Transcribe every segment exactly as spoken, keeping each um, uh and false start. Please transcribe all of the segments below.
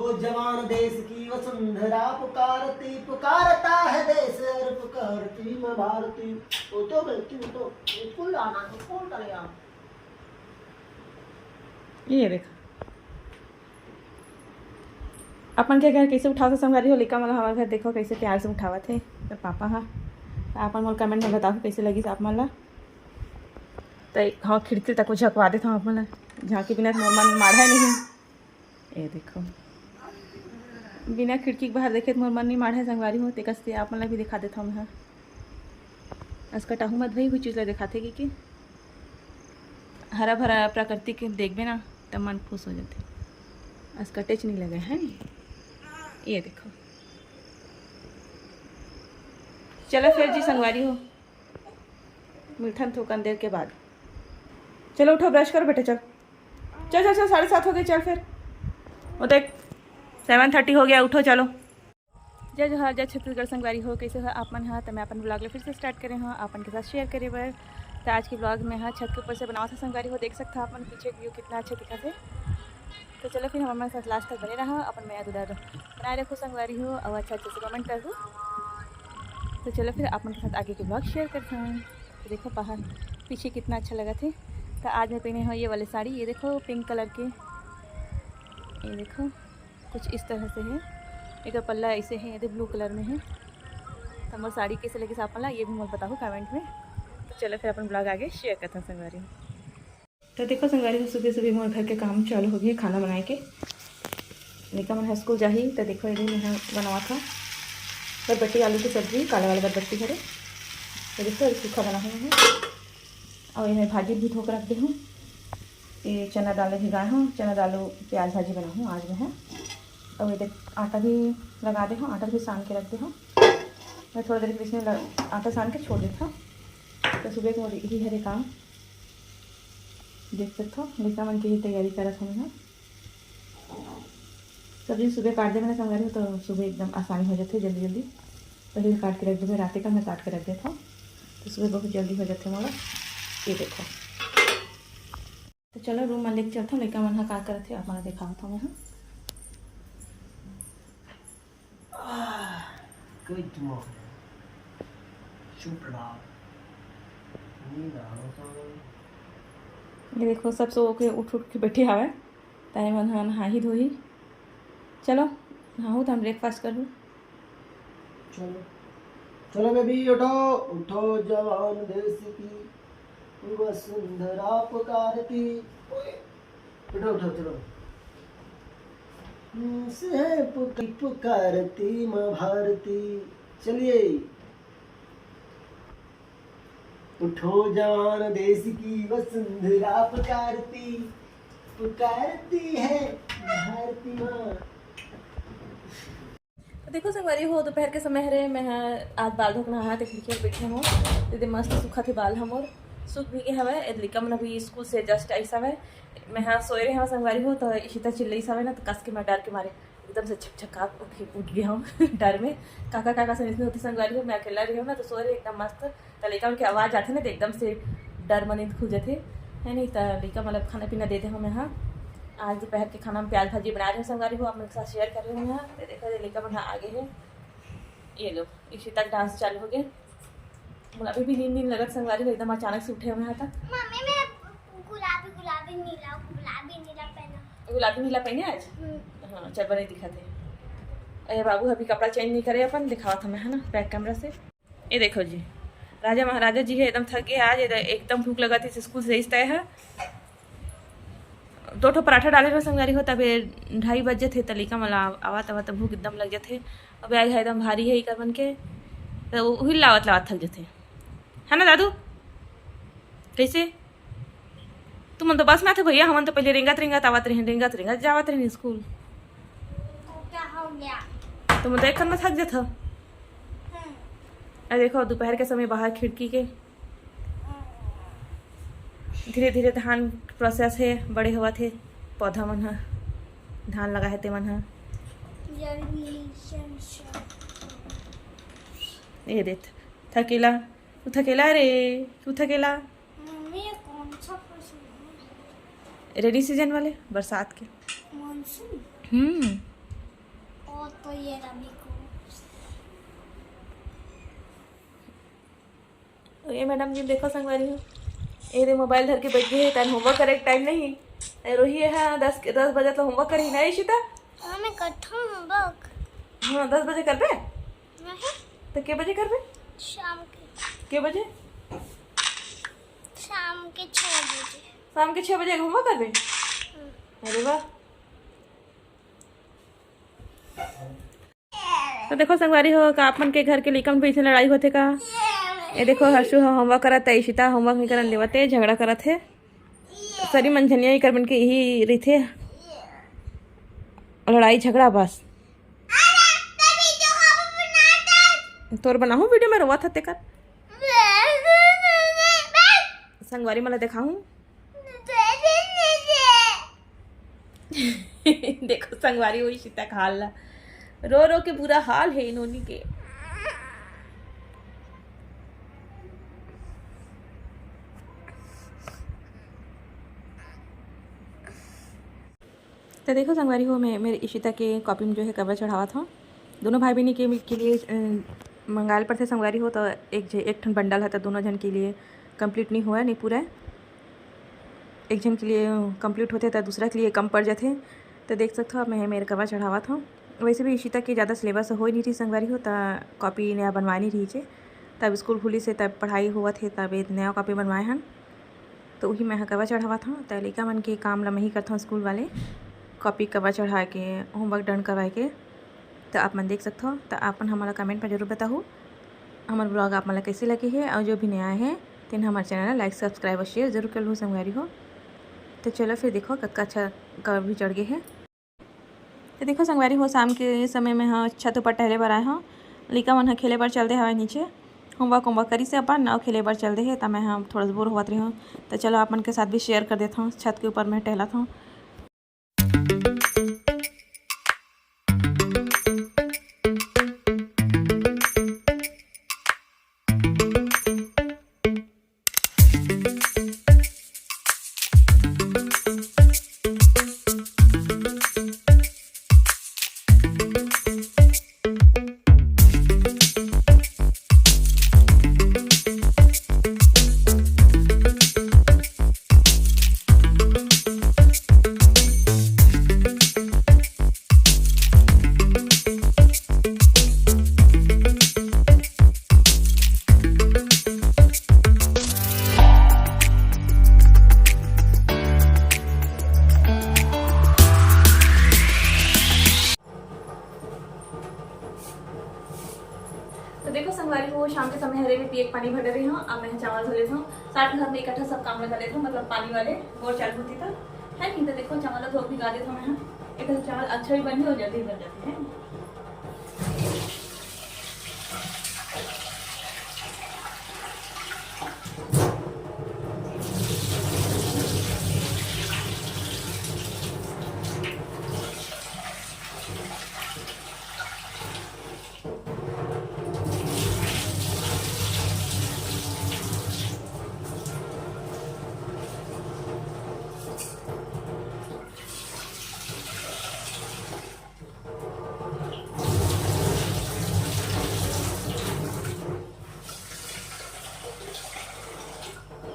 वो जवान देश की वसुंधरा पुकारती, पुकारता है देश और पुकारती माँ भारती। वो तो गलती, वो तो बिल्कुल आना, बिल्कुल चले आना। ये देखो, अपन के घर कैसे उठावत हे संगवारी हो, लइका मन ला हमर घर देखो कैसे प्यार से उठावत हे। तो पापा हा, तो अपन मोर comment में बताओ कैसे लगिस आप मन ला। तो हाँ, खिड़की तक झकवा देत हूँ आप मन ला, झांकी बिना मोर मन माढ़ा नहीं। ये देखो, बिना खिड़की के बाहर देखे तो मोर मन नहीं माढ़ा संगवारी हो, तेकर से आप मन ला भी दिखा देत हूँ मैं। असकटाहू मत भई, कोई चीज ला दिखाथे कि, कि हरा भरा प्राकृतिक देखबे ना, त मन खुश हो जाथे। असकटेच नहीं लगे है। ये देखो, चलो फिर जी संगवारी हो, मिलथन थोकन देर के बाद। चलो उठो, ब्रश करो बेटा, चल चल चल चल, साढ़े सात हो गए, चल फिर। वो देख, सेवन थर्टी हो गया, उठो चलो। जय जोहार, जय छत्तीसगढ़ संगवारी हो, कैसे हो आप मन हा? तो मैं अपन ब्लॉग ला फिर से स्टार्ट करे हूँ, आप मन के साथ शेयर करे बर। तो आज के ब्लॉग में हा छत के ऊपर से बनावत हा संगवारी हो, देख सकता आप मन पीछे व्यू कितना अच्छा दिखत हे। तो चलो फिर हमर साथ लास्ट तक बने रहा, अपन मया दुलार बनाए रखो संगवारी हो, और अच्छा अच्छा से कमेंट करो। तो चलो फिर आप मन के साथ आगे के ब्लॉग शेयर करते हैं। तो देखो बाहर पीछे कितना अच्छा लगा थे। तो आज मैं पहने हूँ ये वाली साड़ी, ये देखो पिंक कलर के, ये देखो कुछ इस तरह से है। एक पल्ला ऐसे है, ये ब्लू कलर में है। तो मोर साड़ी कैसे लगी आप मन ला, ये भी मोर बताओ कमेंट में। तो चलो फिर अपन ब्लॉग आगे शेयर करते हैं संगवारी। तो देखो संगवारी हो, सुबह सुबह मोर घर के काम चालू हो गए खाना बनाए के। लइका मन ह स्कूल जाही, तो देखो ये मैं बनावत हूँ बरबट्टी आलू की सब्जी, काला वाला बरबट्टी हरे। तो देखो ये सूखा बना हूँ मैं, और ये मैं भाजी भी धो के रख दे हूँ। ये चना दाल भिगाए हूँ, चना दाल प्याज भाजी बना हूँ आज मैं। और ये देख आटा भी लगा दे हूँ, आटा भी सान के रख दे हूँ। मैं थोड़ा देर के बीच में ल-, आटा सान के छोड़ देता हूँ। तो सुबह के मोर यही हरे काम, देख सकत हो, लइका मन के ही तैयारी करत हूँ मैं। सब्जी सुबह काट देबे ना संगवारी हो, तो सुबह एकदम आसानी हो जाथे, जल्दी जल्दी। पहले काट के रख देबे, राते का मैं काट के रख देता हूँ, तो सुबह बहुत जल्दी हो जाथे मोला। ये देखो, तो चलो रूम में लेके चलता हूँ, लइका मन हा का करत हे, आप मन ला देखावत हूँ मैं हा। आह, कोई दिमाग नहीं। चुप रहा। नींद आ रहा था। ये देखो, सब सो के उठ उठ के बैठे हवे, ताई मन ह नहाही धोही। चलो नहाहू त हम ब्रेकफास्ट करहू। चलो, चलो बेबी, उठो, उठो जवान देश की वसुंधरा पुकारती। उठो, उठो, चलो। हम्म, से है पुक-, पुकारती माँ भारती। चलिए। उठो जवान देश की वसुंधरा पुकारती, पुकारती है भारती माँ। तो देखो संगवारी हो, दोपहर के समय हरे, मैं ह आज बाल धो के नहात खिड़की में बैठे हूँ। दीदी मस्त सुखत हे बाल हमर, सुख भी के हवय। ए लइका मन अभी स्कूल से जस्ट आइस हवय। मैं ह सोए रहे हूँ संगवारी हो, तो इशिता चिल्लाइस हवय ना, तो कस के मैं डर के मारे एकदम से छकछका उठ, उठ गया हूँ डर में। काका काका से नहीं होती संगवारी हो, मैं अकेला रही हूँ ना, तो सोए रहे एकदम मस्त। तो लइका मन के आवाज आथे ना, तो एकदम से डर मन खुल जाथे, है नहीं? तो लइका मतलब खाना पीना दे दे हूँ मैं। हाँ, आज दोपहर के खाना में प्याज भाजी बना रही हूँ संगवारी हो, आप मेरे साथ शेयर कर रही हूँ मैं। तो देखो ये लइका मन आगे है, ये लो इशिता डांस चालू हो गया। मतलब अभी भी नींद नींद लगत संगवारी हो, एकदम अचानक से उठे हुए हैं। तो मम्मी, मैं गुलाबी, गुलाबी, नीला, गुलाबी, नीला पहना। गुलाबी नीला पहने आज? हम्म। हाँ, चल बने दिखत हे। अरे बाबू अभी कपड़ा चेंज नहीं करे अपन, दिखावत हमें, है ना, बैक कैमरा से। ये देखो जी, राजा महाराजा जी है एकदम थक गए आज, एकदम भूख लगा थी स्कूल से इस तय है। दो ठो पराठा डाले रहो संगवारी हो, तबे ढाई बज जथे, त लइका मन ला आवत आवत भूख एकदम लग जथे। अबे आज एकदम भारी है इकर मन के, त उही लावत लावत थक जथे, है ना दादू? कैसे? तुमन तो बस में आथे भैया, हमन तो पहले रेंगत रेंगत आवत रहे, रेंगत रेंगत जावत रहे स्कूल। तो क्या हो गया? तुमन तो एक खन में थक जथा। हम्म। अरे देखो दोपहर के समय बाहर खिड़की के धीरे धीरे धान प्रोसेस हे, बड़े होवत हे पौधा मन ह, धान लगा हे ते मन ह। ये देख थकेला, तू थकेला रे, तू थकेला। मम्मी, ये कौन सा फल है? रेनी सीजन वाले, बरसात के। मानसून? हम्म। ये रहा मेरे को। ए मैडम जी, देखो संगवारी हो, ए दे मोबाइल धर के बैठ गए हे, तन होमवर्क करे के टाइम नहीं। ए रोही है, हाँ, दस के, दस बजे तो होमवर्क करही ना, इशिता? हाँ, मैं करता हूँ होमवर्क। हाँ, दस बजे करबे? नहीं। तो के बजे करबे? शाम के। के बजे? शाम के छः बजे। शाम के छः बजे होमवर्क करबे? हम्म। अरे वाह। तो देखो संगवारी हो, का आप मन के घर के लइका मन बीच में लड़ाई होथे का? ये देखो, हर्षु ह होमवर्क करत हे, इशिता होमवर्क नहीं करन देवत हे, झगड़ा करत हे। सरी मंझनिया एकर मन के यही रहिथे, लड़ाई झगड़ा बस। तोर बनाहूँ वीडियो में रोवत ह तेकर। संगवारी मन ला देखाहूँ। देखो संगवारी, वही सीता खाल ला, रो रो के बुरा हाल है इन्होंने के। तो देखो संगवारी हो, मैं मेरे इशिता के कॉपी में जो है कवर चढ़ावत हूँ। दोनों भाई बहनी के, के लिए, अ, मंगाए ल पड़थे संगवारी हो, तो एक जे-, एक ठन बंडल है तो दोनों झन के लिए कंप्लीट नहीं होए, नहीं पूरा। एक झन के लिए कंप्लीट होथे तो दूसरा के लिए कम पड़ जाथे। तो देख सकथो, अब मैं मेरे कवर चढ़ावत हूँ। वैसे भी इशिता के ज़्यादा सिलेबस हो ही नहीं रही संगवारी हो, तो कॉपी नया बनवाए नहीं रही छे। तब स्कूल खुली से तब पढ़ाई होवत हे, तब ये नया कॉपी बनवाए हन। तो उही मैं ह कवर चढ़ावत हूँ। त लइका मन के काम ल मैं ही करथौं, स्कूल वाले कॉपी कवर चढ़ा के, होमवर्क डन करवाए के। त आप मन देख सकथो। त आप मन हमन ला कमेंट में जरूर बताहू, हमर ब्लॉग आप मन ला कैसे लगे हे, और जो भी नया है तेन हमर चैनल ला लाइक, सब्सक्राइब और शेयर जरूर कर लू संगवारी हो। तो चलो फिर देखो कतका अच्छा कवर भी चढ़ गए है। तो देखो संगवारी हो, शाम के समय में हाँ छत ऊपर टहले बर आए हूँ। लइका मन ह खेले बर चल दे हवय नीचे, होमवर्क होमवर्क करी से अपन अउ खेले बर चल दे हे, त मैं ह थोड़ा सा बोर होवत रही हूँ। तो चलो आप मन के साथ भी शेयर कर देता हूँ छत के ऊपर मैं टहलत हूँ। तो देखो संगवारी हो, शाम के समय हरे में पिए के पानी भर डरे हूँ। अब मैं चावल धो लेता हूँ, साथ में साथ में इकट्ठा सब काम लगा लेता हूँ, मतलब पानी वाले बोर चालू होती था, है नहीं? तो देखो चावल धो भिगा देता हूँ मैं। एक तो चावल अच्छा भी बन जाए और जल्दी बन जाते हैं।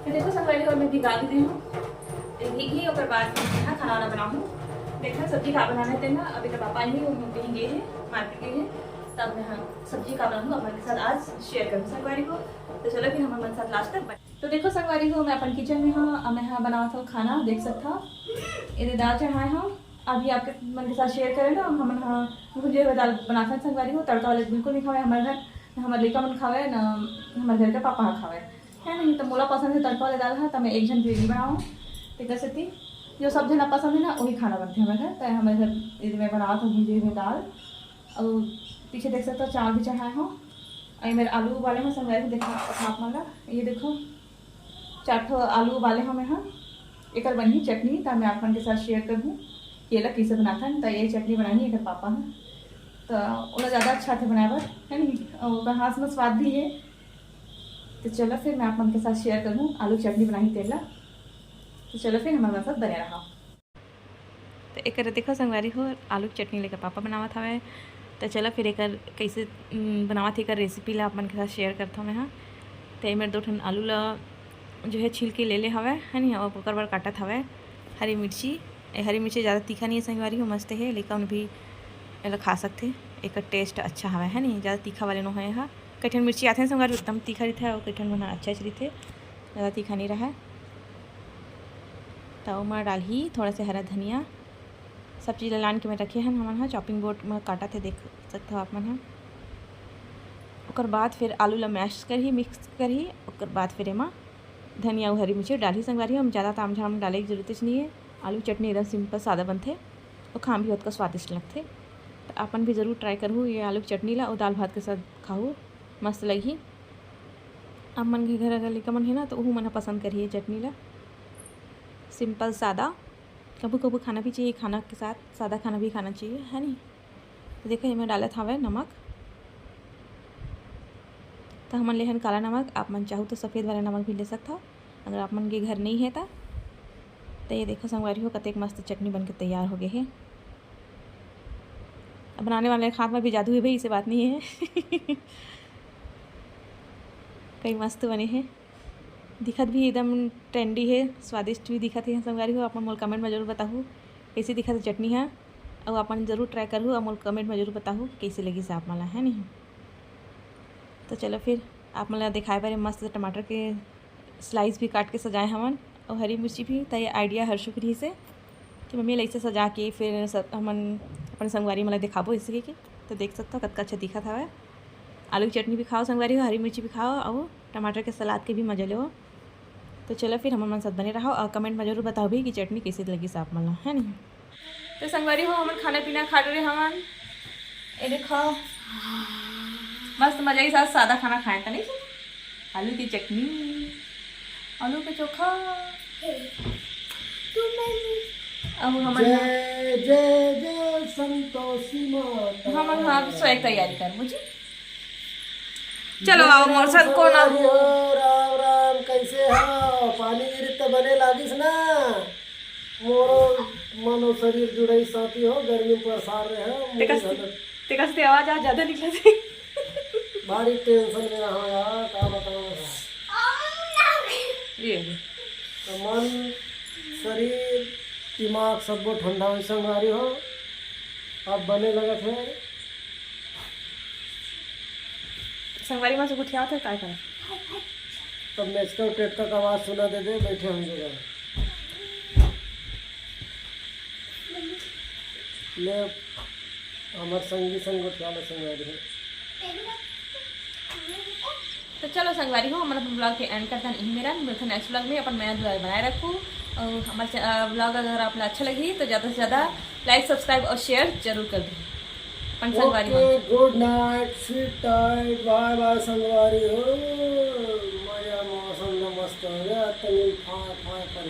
तो देखो संगवारी हो, मैं भिगा दे रही हूँ। ये भीग ही, ओकर बाद मैं खाना वाना बनाऊँ। देखना सब्जी का बनाना है तेना। अभी तो पापा ही कहीं गए हैं मार्केट गए हैं, तब मैं हाँ सब्जी का बनाऊँ अपन के साथ आज शेयर करूँ संगवारी हो। तो चलो फिर हम अपन साथ लास्ट तक बने। तो देखो संगवारी हो, मैं अपन किचन में हाँ, अब मैं हाँ बनावत हूँ खाना, देख सकता हूँ। ये दाल चढ़ाए हूँ, अभी आपके मन के साथ शेयर करें ना। हमन हाँ भुजे हुए दाल बनाथन संगवारी हो, तड़का वाले बिल्कुल नहीं खावे हमारे घर, ना हमारे लइका मन खावे, ना हमारे घर के पापा हा खावे, है नहीं? तो मोला पसंद है तड़का वाले दाल हा, तो मैं एक झन के लिए बनाऊँ। तेकर सेती जो सब झन ला पसंद है ना, वही खाना बनते हमारे घर। तो हमारे घर ये मैं बनावत हूँ भुजे हुए दाल, और पीछे देख सकते हो चावल भी चढ़ाए हूँ। और ये मेरे आलू उबाले हैं संगवारी हो, देखा आप मन ला, ये देखो चार ठो आलू उबाले हवे हाँ। एकर बनही चटनी, त मैं आप मन के साथ शेयर करहूँ कि एला कइसे बनाथन। त ये चटनी बनाही एकर पापा ह, त ओला ज़्यादा अच्छा आथे बनाए बर, है नी? अउ ओकर हाथ में स्वाद भी है। तो चलो फिर मैं आप मन के साथ शेयर करहूँ आलू चटनी बनाही तेला। तो चलो फिर हमारे साथ बने रहा। तो एक देखो संगवारी हो, आलू के चटनी लेकर पापा बनावत हवे। त चला फिर एकर कइसे, उम, बनावत हे एकर रेसिपी ला आप मन के साथ शेयर करथव मैं ह। त एमेर दो ठन आलू ला जो है छील के ले ले हवय, है नी, अउ ओकर बर काटत हवय हरी मिर्ची। ए हरी मिर्ची ज़्यादा तीखा नहीं है संगवारी हो, मस्त हे, लइका मन भी एला खा सकथे, एकर टेस्ट अच्छा हवय, है नी, ज़्यादा तीखा वाले नो हे एहा। कई ठन मिर्ची आथे संगवारी एकदम तीखा रहिथे, अउ कई ठन मन ह अच्छा रहिथे, ज़्यादा तीखा नहीं रहय। त ओमा डालही थोड़ा से हरा धनिया, सब चीज़ ला लान के मैं रखे हन हमन ह, चॉपिंग बोर्ड में काटत हे, देख सकथव आप मन ह। ओकर बाद फिर आलू ला मैश करही, मिक्स करही, ओकर बाद फिर एमा धनिया अउ हरी मिर्ची डालही संगवारी हो। हम ज़्यादा ताम झाम डाले के जरूरत नहीं है। आलू चटनी एकदम सिंपल सादा बनथे, अउ खाम भी ओतका स्वादिष्ट लगथे। त आप मन भी जरूर ट्राई करहू ये आलू के चटनी ला, अउ दाल भात के साथ खाहू, मस्त लगही। आप मन के घर अगर लइका मन हे ना, तो ओहू मन ह पसंद करही ये चटनी ला। सिंपल सादा, कभू कभू खाना भी चाहिए, खाना के साथ सादा खाना भी खाना चाहिए, है नी। तो देखो, एमे डालत हवय नमक। तो हमन लेहन काला नमक, आप मन चाहू तो सफेद वाला नमक भी ले सकथव, अगर आप मन के घर नहीं है त। तो ये देखो संगवारी हो, कतेक मस्त चटनी बन के तैयार हो गए हे। अब बनाने वाले के हाथ में भी जादू है भाई, इसे बात नहीं है। कई मस्त बने हे, दिखत भी एकदम ट्रेंडी हे, स्वादिष्ट भी दिखत हे संगवारी हो। आप मन मोला कमेंट में जरूर बताहू कइसे दिखत हे चटनी ह, अउ आप मन जरूर ट्राई करहू अउ मोला कमेंट में जरूर बताहू कइसे लगिस आप मन ला, है नहीं। तो चलो फिर आप मन ला दिखाए बर मस्त टमाटर के स्लाइस भी काट के सजाए हवन अउ हरी मिर्ची भी। त ये आइडिया हर्षु के रहिस हे कि मम्मी ला ऐसे सजा के फिर सब हमन अपन संगवारी मन ला दिखाबो ऐसे के। तो देख सकथव कतका अच्छा दिखत हवय। आलू की चटनी भी खाओ संगवारी हो, हरी मिर्ची भी खाओ अउ टमाटर के सलाद के भी मजा लेवो। तो चलो फिर हमन मन साथ बने रहो अउ कमेंट में जरूर बताओ भी कि चटनी कैसे लगिस आप मन ला, है नहीं। तो संगवारी हो, हमन खाना पीना खा डरे हमन। ये देखो, मस्त मजा ही साथ सादा खाना खाए था, नहीं जी? आलू की चटनी, आलू के चोखा। अब हमन जय जय जय संतोषी माता। हमन हाँ सोए के तैयारी कर बुझी। चलो आओ मोर साथ को ना। राम राम, कैसे हो? पानी गिरी त बने लागिस ना। मोरो मनो शरीर जुड़ई साथी हो, गर्मी में परेशान रहे हो। तेकस तेकस ते आवाज आज ज्यादा निकलत हे। भारी टेंशन में रहा यार, का बताऊं। ये तो मन, शरीर, दिमाग सबो ठंडा होई संगवारी हो। अब बने लगत हे। संगवारी मन से गोठियावत हे, काय करत? तब मेचका टेटका का आवाज सुना दे दे, बैठे हम जगह। ले, हमर संगी संग गोठिया ले संगवारी हो। तो चलो संगवारी हो, हमन अपन ब्लॉग के एंड करथन इही मेरा। मिलथन नेक्स्ट ब्लॉग में। अपन मया दुलार बनाए रखू अउ हमर ब्लॉग अगर आप ला अच्छा लगी तो ज़्यादा से ज़्यादा लाइक, सब्सक्राइब अउ शेयर जरूर कर दो अपन संगवारी मन। गुड नाइट, स्वीट टाइट, बाय बाय संगवारी हो। मजा मौसम न मस्त हो गया, तनी फाय फाय कर